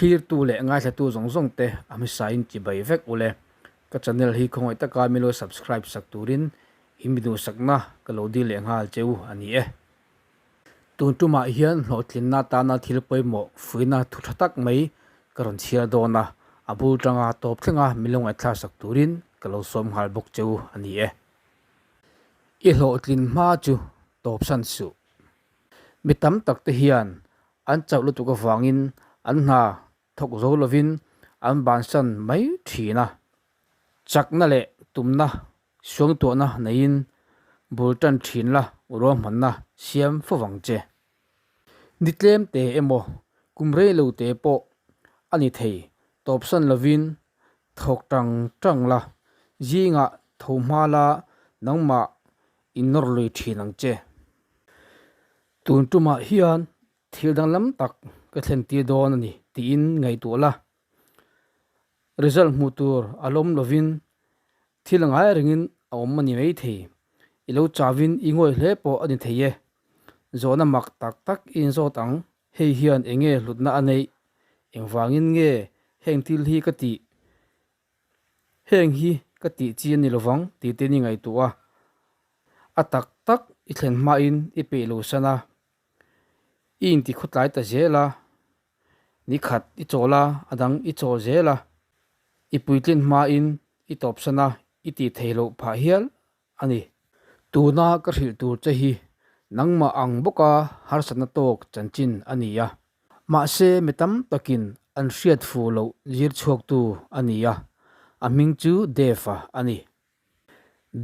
Thlirtu leh ngaithlatu zawng zawng te a hmisain chibai vek ule. Ka channel hi khawngaih taka min lo subscribe sak turin in mi duhsakna ka lo dil leh nghal che u a ni e. Tun tumah hian hlawhtlinna atana thil pawimawh fuihna thu tha tak mai ka rawn chhiar dawn a, a bul tanga tawp thlenga min lo ngaihthlak sak turin ka lo sawm nghal bawk che u a ni e. I hlawhtlin hma chu tawpsan suh. Mi tam tak te hian an chauh lutuk avangin an hna thawk zo lovin an bansan mai thin a. Chakna leh tumna suangtuahna neiin bul tan thin la ruahmanna siam fo vang che. Ni tlem te emaw kum rei lo te pawh a ni thei tawpsan lovin thawk tang tang la, zingah tho hma la nangmah innawr lui thin ang che. Tun tumah hian thil danglam tak ka thlen tir dawn a ni tiin ngaihtuah la. Result hmuh tur a lawm lovin thil a ngai rengin a awm a ni mai thei. I lo chavin i ngawi hle pawh a ni thei e. Zawhna mak tak tak i inzawt ang. Hei hian eng nge hlutna a neih? Engvangin nge heng thil hi ka tih? Heng hi ka tih chi a ni lovang tih te ni ngaihtuah a. A tak tak i thlen hmain i peih lo san a. I inti khawtlai ta zel a. Ni khat i chawl a, a dang i chawl zel a. I puitlin hmain i tawpsan a, i tih theih loh phah hial a ni. Tuna ka hrilh tur che hi nangmah ang bawka harsatna tawk chanchin a ni a. Mahse mi tam takin an hriat fu loh zir chhuaktu a ni a, a hming chu Dave-a a ni.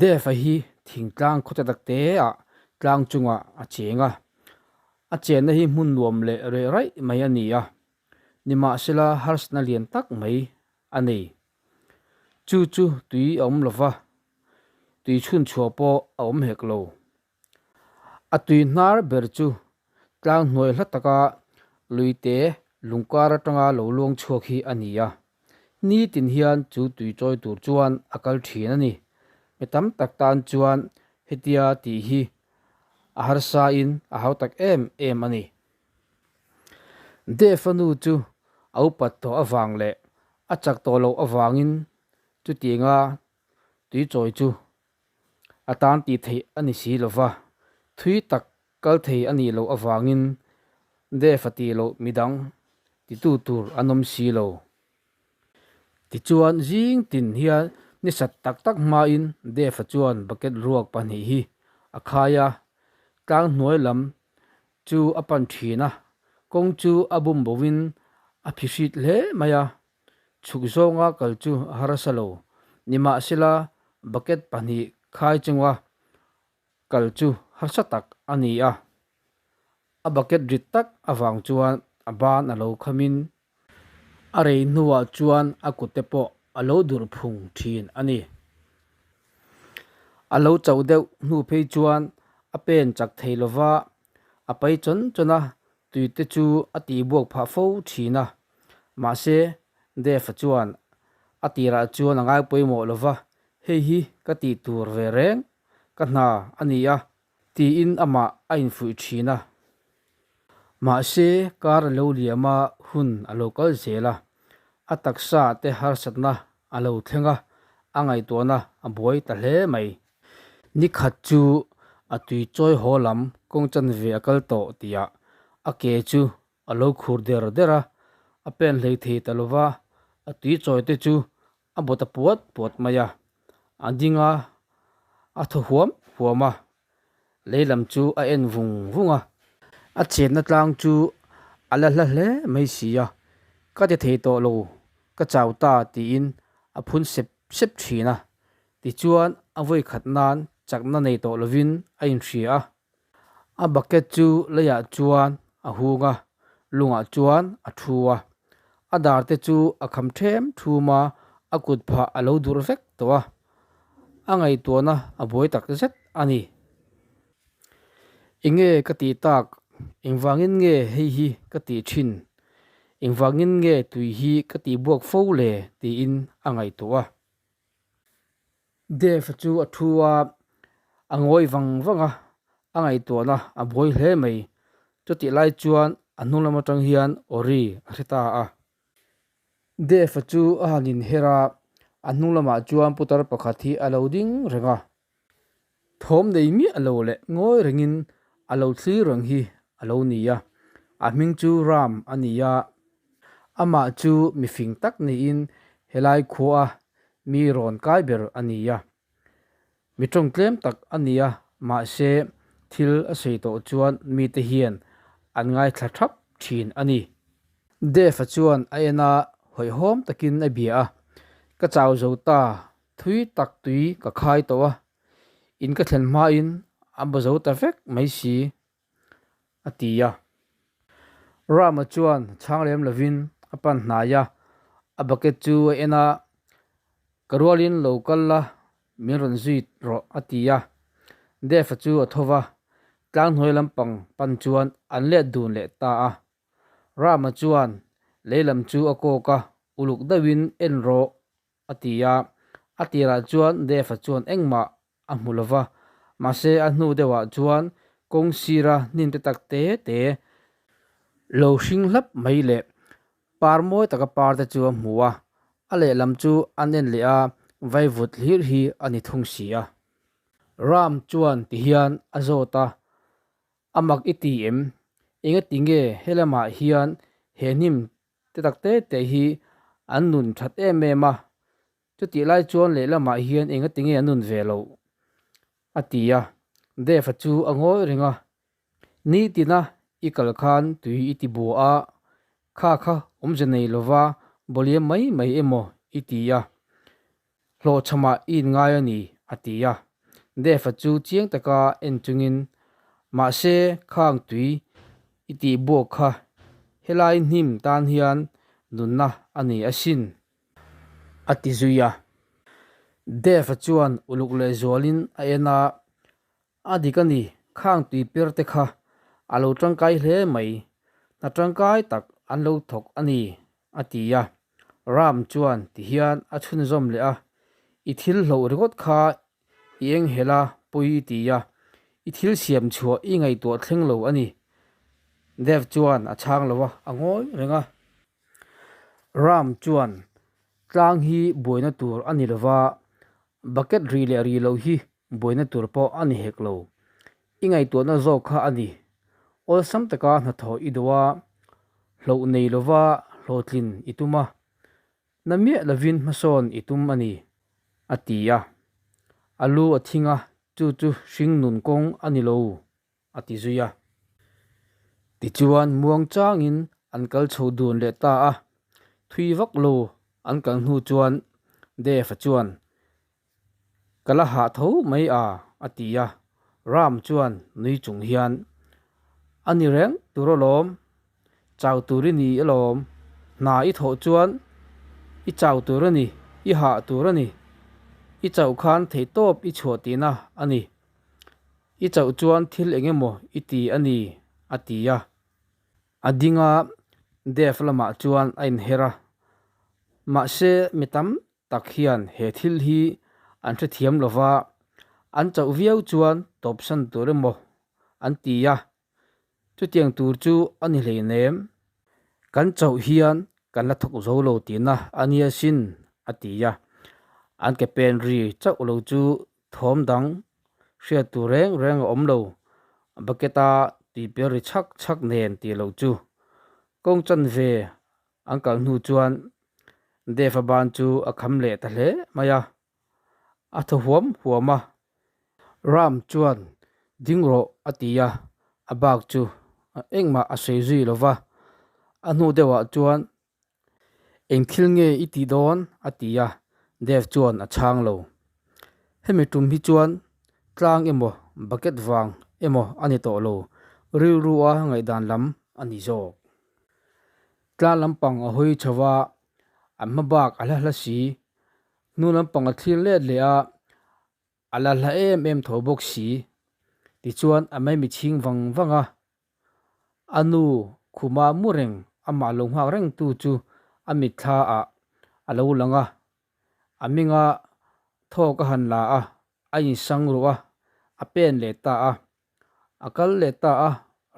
Dave-a hi thingtlang khawte takte ah tlang chungah a cheng a, a chenna hi hmun nuam leh reh raih mai a ni a, nimahsela harsatna lian tak mai a nei. Chu chu tui a awm lova, tui chhunchhuah pawh a awm hek lo. A tui hnar ber chu tlang hnuai hla taka luite lungkar atanga lo luang chhuak hi a ni a. Nitin hian chu tui chawi tur chuan a kal thin a ni. Mi tam tak tan chuan hetia tih hi a harsain a hau tak em em a ni. Defa nu chu a upat tawh avang leh a chak tawh loh avangin chutianga tui chawi chu A tan tih theih a ni si lo va, thui tak kal thei a nih loh avangin Dev a tih loh midang titu tur an awm si lo. Tichuan zing tin hian ni sat tak tak hmain Dev-a chuan bucket ruak pahnih hi a khai a, tlang hnuai lam chu a pan thin a, kawng chu a bum boin a phihrit hle mai a. Chhuk zawnga kal chu a harsa lo. Nimahsela, bucket pahnih khai chunga kal chu harsa tak a ni a. A bucket rit tak avang chuan a ban a lo khamin a rei hnuah chuan a kutte pawh a lo durh phung thin a ni. A lo chauh deuh hnu phei chuan a pen chak thei lova, a pai chawn chawn a, Tuite chu a tihbuak phah fo thin a, mahse Dave-a chuan a tirah chuan a ngai pawimawh lo va, Hei hi ka tih tur ve reng, ka hna a ni a, tiin amah a infuih thin a. Mahse kar a lo liam a, hun a lo kal zel a, a taksa te harsatna a lo thleng a, a ngaihtuahna a buai ta hle mai. Ni khat chu a tui chawi haw lam kawng chanve a kal tawh tihah a ke chu a lo khur der der a, a pen hlei thei ta lova, a tui chawi te chu a bawt a puat puat mai a, a ding a, a thaw huam huam a, lei lam chu a en vung vung a, a chenna tlang chu a la hla hle mai si a, ka ti thei tawh lo, ka chau ta tiin a phun sep sep thin a. Tichuan, a vawi khat nan chakna nei tawh lovin a inhria a. A bucket chu leiah chuan a hung a, lungah chuan a thu a. A dar te chu a kham ṭhem ṭhum a, a kut phah a lo durh vek tawh a. A ngaihtuahna a buai tak zet a ni. Enge ka tih tak? Engvangin nge hei hi ka tih ṭhin? Engvangin nge tui hi ka tihbuak fo le? tiin a ngaihtuah a. Dave chu a thu a, a ngawi vang vang a, a ngaihtuahna a buai hle mai. Chutih lai chuan a hnung lam atang hian Ori a hre ta a. Dave-a chu a han inher a, a hnung lamah chuan putar pakhat hi a lo ding reng a. Thawm nei miah lo leh ngawi rengin a lo thlir reng hi a lo ni a, a hming chu Ram a ni a. Amah chu mi fing tak niin helai khua a mi rawn kai ber a ni a. Mi tawng tlem tak a ni a, mahse thil a sawi tawh chuan mite hian an ngaithla thap thin a ni. Dave-a chuan a en a, hawihhawm takin a bia a, Ka chau zo ta, thui tak tui ka khai tawh a, in ka thlen hmain a ba zo ta vek mai si, a ti a. Rama chuan chhang lem lovin a pan hnai a, a bucket chu a en a, Ka rualin lo kal la, min rawn zui rawh, a ti a. Dave-a chu a tho va, tlang hnuai lampang pan chuan an let dun leh ta a. Rama chuan lei lam chu a kawk a, uluk deuhin en rawh, a ti a. A tirah chuan Dave-a chuan engmah a hmu lo va, mahse a hnu deuhah chuan kawng sira hnim te tak te te lo hring hlap mai leh par mawi taka par te chu a hmu a, a lehlam chu an en leh a, vaivut hlir hi a ni thung si a. Ram chuan tihian a zawt a, A mak i ti em? Engati nge helamah hian he hnim te tak te te hi an nun that em em a, Chutih lai chuan lehlamah hian engati nge an nun ve loh? a ti a. Dave-a chu a ngawi reng a, Nitina i kal khan tui i ti bua a, kha kha awmze nei lova bawliam mai mai emaw i ti a, hlawhchhamah i inngai a ni, a ti a. Dave-a chu chiang taka en chungin, Mahse, khang tui i tih buak kha helai hnim tan hian nunna a ni asin. A ti zui a. Dave-a chuan uluk leh zualin a en a, A dik a ni, khang tui per te kha a lo tangkai hle mai, hna tangkai tak an lo thawk a ni, a ti a. Ram chuan ti hian a chhunzawm leh a, I thil hloh ringawt kha i enghelh a, pawi i ti a, i thil siam chhuah i ngaihtuah thleng lo a ni. Dave chuan a chhang lo a, a ngawi reng a. Ram chuan tlang hi buaina tur a ni lova, bucket ri leh ri loh hi buaina tur pawh a ni hek lo. I ngaihtuahna zawk kha a ni. Awlsam taka hnathawh i duh a, hloh nei lova hlawhtlin i tum a, na miah lovin hmasawn i tum a ni, a ti a. A lu a thing a, chu chu hring nun kawng a ni lo. a ti zui a. Tichuan muang changin an kal chho dun leh ta a, thui vak lo an kal hnu chuan Dave-a chuan, Ka la hah tho mai a, a ti a. Ram chuan nui chung hian, A ni reng tur alawm, chau tur i ni alawm, hna i thawh chuan i chau tur a ni, i hah tur a ni, i chauh khan theihtawp i chhuah tihna a ni. I chauh chuan thil eng emaw i ti a ni, a ti a. A ding a, Dave lamah chuan a inher a. Mahse, mi tam tak hian he thil hi an hrethiam lo va, an chauh viau chuan tawpsan tur emaw an ti a. Chutiang tur chu a ni hleinem. Kan chauh hian kan la thawk zo lo tihna a nia sin, a ti a. An ke pen ri chauh lo chu thawm dang hriat tur reng reng a awm lo. Bucket a tui per ri chhak chhak nen tih loh chu. Kawng chanve an kal hnu chuan Dave-a ban chu a kham leh ta hle mai a. A thaw huam huam a, Ram chuan ding rawh a ti a, a bak chu engmah a sawi zui lo va. A hnu deuhah chuan Eng thil nge i tih dawn? a ti a, Dave chuan a chhang lo. Hemi tum hi chuan tlang emaw bucket vang emaw a ni tawh lo, rilru a ngaihdan lam a ni zawk. Tlang lampang a hawi chho va, an hma bak a hla hla si. Hnu lampang a thlir let leh a, a la hla em em tho bawk si. Tichuan a maimi chhing vang vang a, a nu khuma mu reng amah lo nghak reng tu chu a mitthla ah a lo lang a, a minga thawk a han la a, a insang ruh a, a pen leh ta a. A kal leh ta a,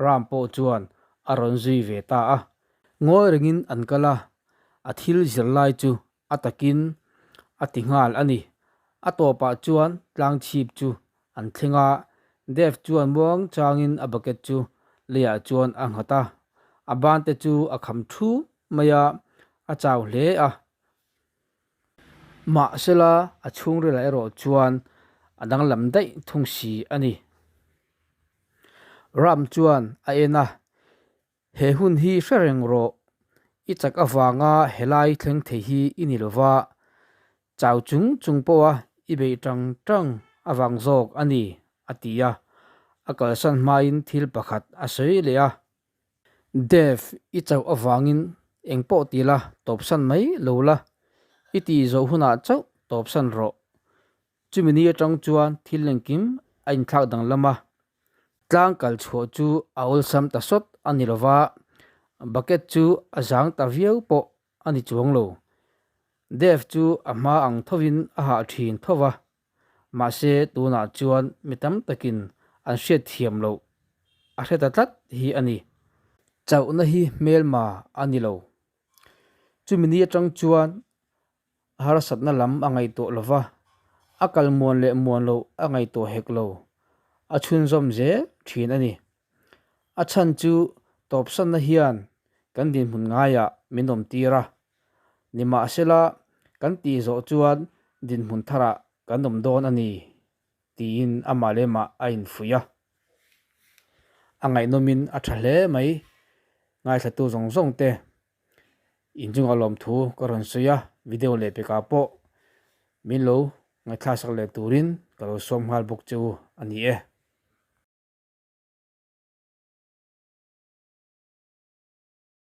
Ram pawh chuan a rawn zui ve ta a. Ngawi rengin an kal a, A thil zirlai chu a takin a ti nghal a ni. A tawpah chuan tlang chhip chu an thleng a, Dev chuan muang changin a bucket chu leiah chuan a nghat a, a ban te chu a kham thu mai a, a chau hle a. Mahsela a chhungrilah erawh chuan a danglam daih thung si a ni. Ram chuan a en a, He hun hi hre reng rawh, i chak avanga helai thleng thei hi i ni lova, chau chung chung pawha i beih tang tang avang zawk a ni, a ti a. A kalsan hmain thil pakhat a sawi leh a. Dev, i chauh avangin eng pawh ti la, tawpsan mai lo la, i tih zawh hunah chauh tawpsan rawh. Chumi ni atang chuan thil engkim a inthlak danglam a, tlang kal chhuah chu a awlsam ta sawt a ni lova, bucket chu a zang ta viau pawh a ni chuang lo. Dev chu a hma ang thovin a hah thin tho va, mahse tunah chuan mi tam takin an hriat thiam loh a hre ta tlat hi a ni. Chauhna hi hmelma a ni lo. Chumi ni atang chuan A harsatna lam a ngaihtuah lo va, a kal muan leh muan loh a ngaihtuah hek lo. A chhunzawm zel thin a ni. A chhan chu tawpsanna hian kan dinhmun ngaiah min awm tir a. Nimahsela, kan tih zawh chuan dinhmun tharah kan awm dawn a ni, tiin amah leh mah a infuih a. A ngaihnawmin a tha hle mai, ngaithlatu zawng zawng te. Inchunga lawmthu ka rawn sawi a, video leh pekah pawh min lo ngaihthlaksak leh turin ka lo sawm nghal bawk che u a ni e.